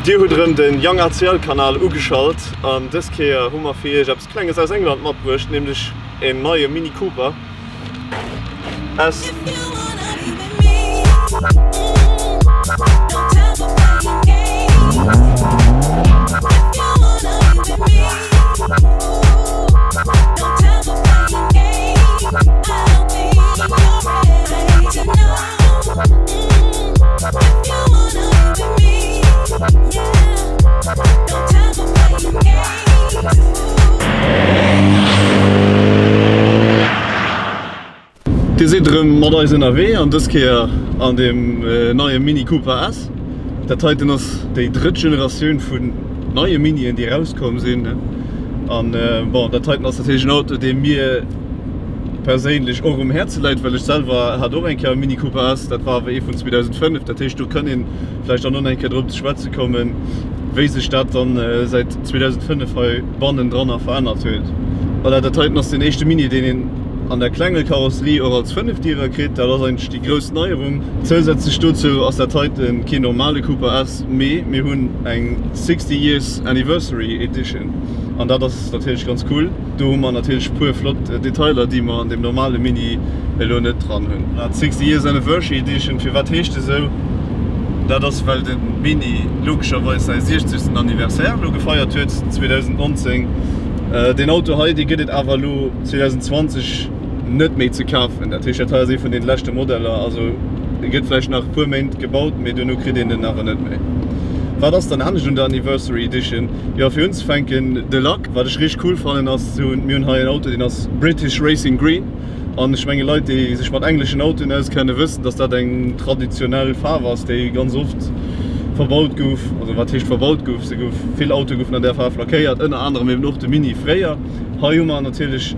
Dir hutt erëm den Young ACL Kanal ugeschalt an dës Kéier hu mer fir iech eppes klenges aus England matbruecht, nämlech en neie Mini Cooper S. Dir sidd erëm mat eis ënnerwee an dës Kéier an dem neie Mini Cooper S. Dat heiten ass déi drëtt Generatioun vun neie Minien déi erauskomm sinn. An bon, dat heiten ass natierlech en Auto dee mir perséinlech och um Häerze läit, well ech selwer hat och eng Kéier e Mini Cooper S, dat war awer ee vun 2005. Dat heescht do kann een vläicht dann och nach eng Kéier drop ze schwätze kommen, wéi sech dat dann säit 2005 hei bannendranner verännert huet. Voilà, dat heiten ass deen éischte Mini, deen een an der klenge Karosserie och als Fënnefdierer kritt. Dat ass eigentlech déi grouss Neierung. Zousätzlech dozou ass dat heiten keen normale Cooper S, mee mir hunn eng 60 Years Anniversary Edition an dat ass natierlech ganz cool. Do hu mer natierlech e puer flott Detailer, déi mer an deem normale Mini elo net dran hunn. Dat 60 Years Anniversary Edition, firwat heescht esou? Dat ass, well de Mini logescherweis säi 60. Anniversaire elo gefeiert huet, 2019. Deen Auto hei, dee gëtt et awer elo 2020 net méi ze kafen. Dat heescht, dat hei ass ee vun deene leschte Modeller. Also e gëtt vläicht nach e puer Méint gebaut, mee duerno kritt een en awer net méi. Wat ass dann anescht un der Anniversary Edition? Jo, fir unzefänken, de Lack. Wat ech richteg cool fannen ass, mir hunn hei en Auto deen ass British Racing Green an ech menge Leit déi sech mat engleschen Autoen auskennen wëssen, dass dat eng traditionell Faarf ass déi ganz oft verbaut gouf, also wat heescht verbaut gouf, se gouf, vill Autoe goufen an där Faarf lackéiert, ënner anerem eben och de Mini fréier. Hei hu mer natierlech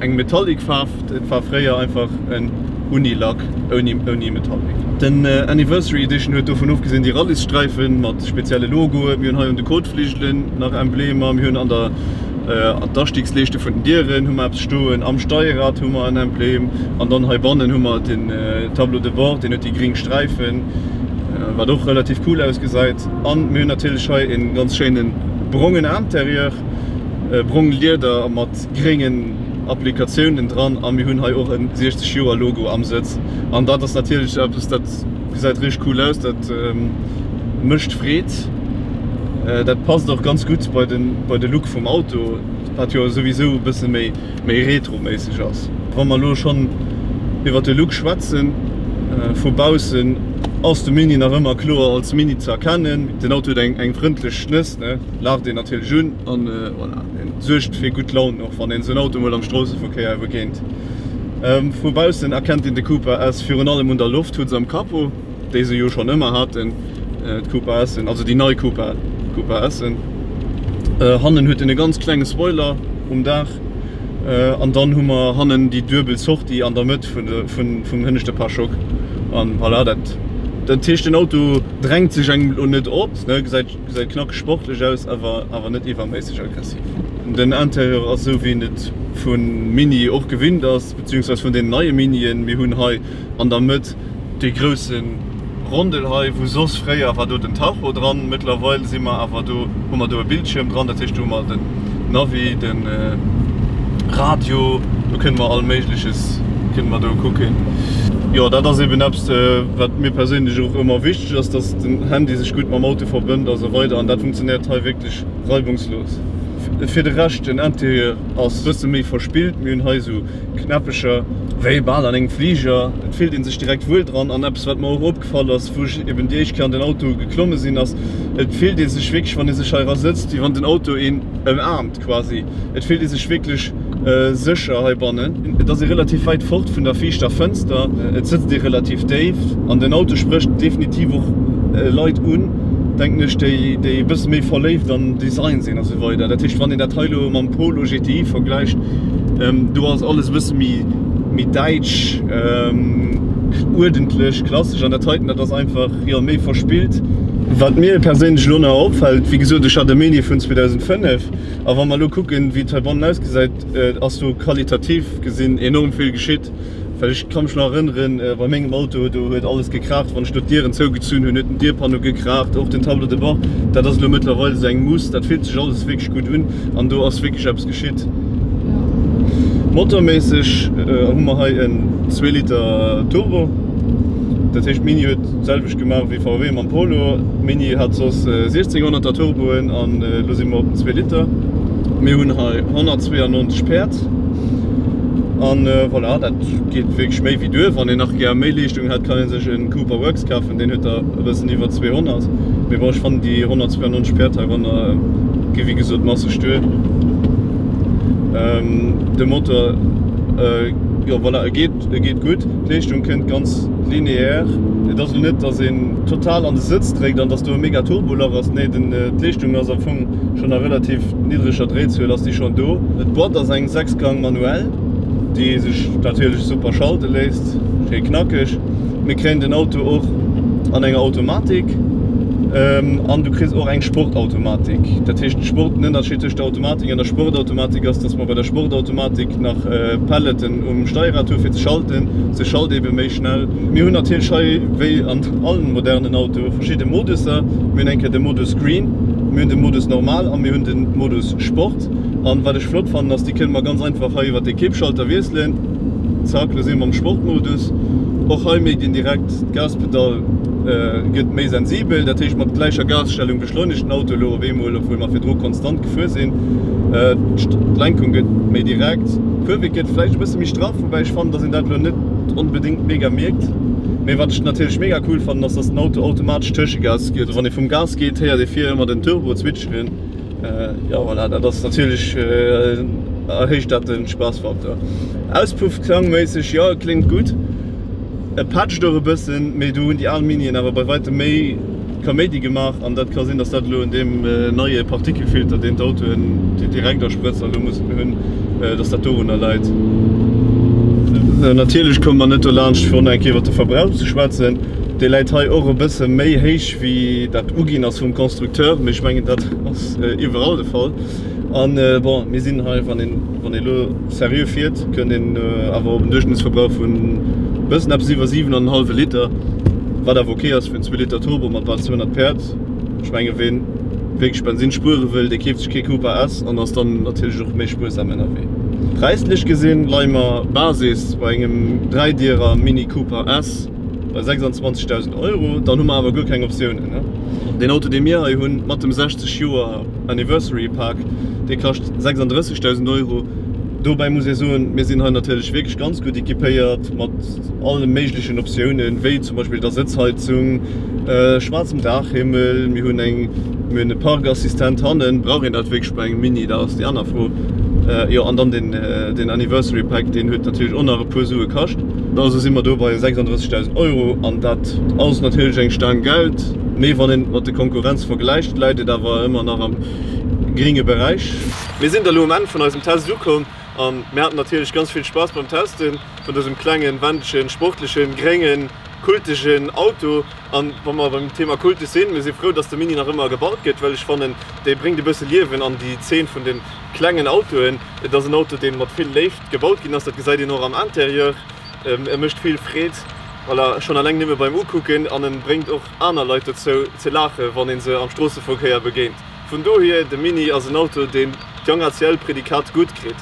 Eng Metallic Faarf, et war fréier einfach en Unilack ouni Metallic. Den Anniversary Edition huet dovun ofgesinn déi Rallyssträifen mat spezielle Logoen. Mir hunn hei un de Kotfligelen nach Emblemer, mir hunn an der an d'Astigsleeschte vun den Dieren hu mer eppes stoen, am Steierrad hu mer en Emblem an dann heibannen hu mer den Tableau de bord, deen huet déi gréng Sträifen, wat och relativ cool ausgesäit. An mir hunn natierlech hei en ganz schéinen brongen Interieur, brong Lieder mat gréngen Applikatiounen dran a mir hunn hei och en 60 Joer Logo am Sëtz an dat ass natierlech eppes dat gesäit richteg cool aus, dat mécht Freed, dat passt och ganz gutt bei den bei de Look vum Auto, wat jo souwisou e bësse méi méi retroméisseg ass. Wa mer elo schonn iwwert de Look schwätzen, vu baussen ass de Mini nach ëmmer kloer als Mini ze erkennen. Den Auto huet eng eng frëndlech Schnëss, ne, laacht een natierlech un an voilà. En suergt fir gutt Laun, och wann een esou en Auto mol am Stroosseverkéier begéint. Vu baussen erkennt een de Cooper S virun allem un der Lofthutz am Capot, déi se jo schonn ëmmer haten, d'Cooper S'en, also déi nei Cooper, Cooper S'en. Hannen huet en e ganz klenge Spoiler um Daach an dann hu mer hannen déi duebel Sortie an der Mëtt vum hënneschte Pare-choc. An voilà, dat, dat heescht den Auto drängt sech engem elo net op, ne, gesäit. Gesäit knackeg sportlech aus, awer awer net iwwerméisseg aggressiv. Den Interieur ass esou wéi een et vu Mini och gewinnt ass, beziehungsweise vun deenen neie Minien. Mir hunn hei an der Mëtt dee grousse Rondel hei, wou soss fréier war do den Tacho dran. Mëttlerweil si mer awer do, hu mer do e Bildschierm dran, dat heescht do hu mer den Navi, de Radio, do kënne mer all Méigleches kënne mer do kucken. Jo, dat ass eben eppes, wat mir perséinlech och ëmmer wichteg ass, dass den Handy sech gutt mam Auto verbënnt a sou weider an dat funktionéiert hei wierklech reibungslos. Fir de Rescht, den Interieur ass bësse méi verspillt, mir hunn hei esou Knäppecher wéi bal an engem Fliger, et fillt ee sech direkt wuel dran. An eppes wat mer och opgefall ass, wou ech eben déi éischt Kéier an den Auto geklomme sinn, ass, et fillt ee sech wierklech, wann ee sech hei era sëtzt, wéi wann den Auto een ëmaarmt quasi. Et fillt ee sech wierklech sécher heibannen. Et ass ee relativ wäit fort vun der viischter Fënster, et sëtzt ee relativ déif an den Auto sprécht definitiv och Leit un, denken ech, déi déi e bësse méi verléift an Design sinn a sou weider. Dat heescht, wann een dat hei elo mam Polo GTI vergläicht, do ass alles e bësse méi méi däitsch, uerdentlech, klassesch an dat heiten, dat ass einfach, jo, méi verspillt. Wat mir perséinlech elo nach opfält, wéi gesot, ech hat e Mini vun 2005, A wa mer elo kucken, wéi et heibannen ausgesäit, ass do qualitativ gesinn enorm vill geschitt. Well ech ka mech nach erënneren, bei mengem Auto, do huet alles gekraacht, wann ech do d'Dieren zougezunn hunn, huet den Dierpanneau gekraacht, och den Tableau de bord. Dat ass elo mëttlerweil esou eng Mousse, dat fillt sech alles wierklech gutt un an do ass wierklech eppes geschitt. Motorméisseg hu mer hei en zwee Liter Turbo, dat heescht Mini huet d'selwecht gemaach wéi VW mam Polo. Mini hat soss 1600er Turboen an elo si mer op den zwee Liter. Mir hunn hei 192 Päerd. An voilà, dat geet wierklech méi wéi duer. Wann een nach gär méi Leeschtung hätt, kann ee sech e Cooper Works kafen, deen huet der e bëssen iwwer 200. Mee bon, ech fannen déi 192 Päerd heiranner gi wéi gesot masseg duer. De Motor, jo voilà, e geet, e geet gutt. D'Leeschtung kënnt ganz lineaire. Et ass elo net, datt een total an de Sëtz dréckt an datt do e mega Turbolach ass. Nee, den, d'Leeschtung ass am Fong schonn a relativ niddreger Dréizuel ass déi schonn do. D'Boîte ass eng 6 Gang manuell, déi sech natierlech super schalte léisst, schéi knackeg. Mir kréien den Auto och an enger Automatik an du kriss och eng Sportautomatik. Dat heescht Sport, den Ënnerscheed tëscht der Automatik an der Sportautomatik ass, dass mer bei der Sportautomatik nach Pelleten um Steierrad hu fir ze schalten. Se schalt ebe méi schnell. Mir hunn natierlech hei wéi an allen modernen Autoe verschidde Modusser. Mir hunn eng Kéier de Modus Green, mir hunn de Modus Normal a mir hunn de Modus Sport. An wat ech flott fannen ass, déi kënne mer ganz einfach hei iwwert de Kippschalter wiesselen. Zack, lo si mer am Sportmodus. Och hei mierkt een direkt, d'Gaspedall gëtt méi sensibel. Dat heescht, mat gläicher Gasstellung beschleunegt den Auto elo op eemol, obwuel mer virdru konstant gefuer sinn. D'Lenkung gëtt méi direkt, d'Fuerwierk gëtt vläicht e bësse méi straff, woubäi ech fannen, dass een dat elo net onbedéngt mega mierkt. Mee wat ech natierlech mega cool fannen, ass, dass den Auto automatesch Tëschegas gëtt. Wann ee vum Gas geet, héiert ee vir ëmmer den Turbo zwitscheren. Jo voilà, dat ass natierlech erhéicht dat den Spaassfaktor. Auspuff klangméisseg, jo e kléngt gutt, e pecht och e bëssen, mee do hunn déi al Minien awer bei weitem méi Kaméidi gemaach an dat ka sinn, dass dat elo un deem neie Partikelfilter, deen d'Autoen, déi Direktasprëtzer elo mussen hunn, dass dat dorunner läit. Natierlech komme mer net dolaanscht fir och nach eng Kéier iwwer de Verbrauch ze schwätzen. Dee läit hei och e bësse méi héich wéi dat uginn ass vum Constructeur, mee ech mengen dat ass iwwerall de Fall. An bon, mir sinn hei, wann een wann ee lo seriö fiert, kënnt een awer op en Duerchschnëttsverbrauch vun e bëssen eppes iwwer 7 an en hallwe Liter, wat awer ok ass fir en zwee Liter Turbo mat bal 200 Päerd. Ech menge ween wierklech Bensin spuere wëll, dee keeft sech kee Cooper S an ass dann natierlech och méi spuersam ënnerwee. Präislech gesinn leie mer Basis bei engem Dräidierer Mini Cooper S. Bei 26.000 Euro, dann hu mer awer guer keng Optiounen. Deen Auto dee mir hei hunn, mat dem 60 Joer Anniversary Pak, dee kascht 36.000 Euro. Dobäi muss ee soen, mir sinn hei natierlech wierklech ganz gutt equipéiert mat alle méiglechen Optiounen, wéi zum Beispill der Sëtzheizung, schwaarzem Daachhimmel, mir hunn eng, mir hunn e Parkassistent hannen. Brauch een dat wierklech bei engem Mini? Dat ass déi aner Fro. Jo, an dann deen Anniversary Pack, deen huet natierlech och nach e puer Sue kascht. Also si mer do bei 36.000 Euro an dat ass natierlech eng Staang Geld, mee wann een et mat de Konkurrenz vergläicht, läit et awer ëmmer nach am gringe Beräich. Mir sinn da lo um Enn vun eisem Test ukomm an mir haten natierlech ganz vill Spaass beim Testen vun dësem klengen, wendegen, sportlechen, gréngen, kultegen Auto. An wa mer beim Thema kulteg sinn, mir si frou, dass de Mini nach ëmmer gebaut gëtt, well ech fannen, dee bréngt e bësse Liewen an déi Zeen vun de klengen Autoen. Et ass en Auto, dee mat vill Léift gebaut ginn ass, dat gesäit een och am Interieur. E mécht vill Freed, voilà, schonn eleng nëmme beim Ukucken an en bréngt och aner Leit dozou ze laachen, wann ee se am Stroosseverkéier begéint. Vun dohier, de Mini ass en Auto, deen d'Young ACL Predikat gutt kritt.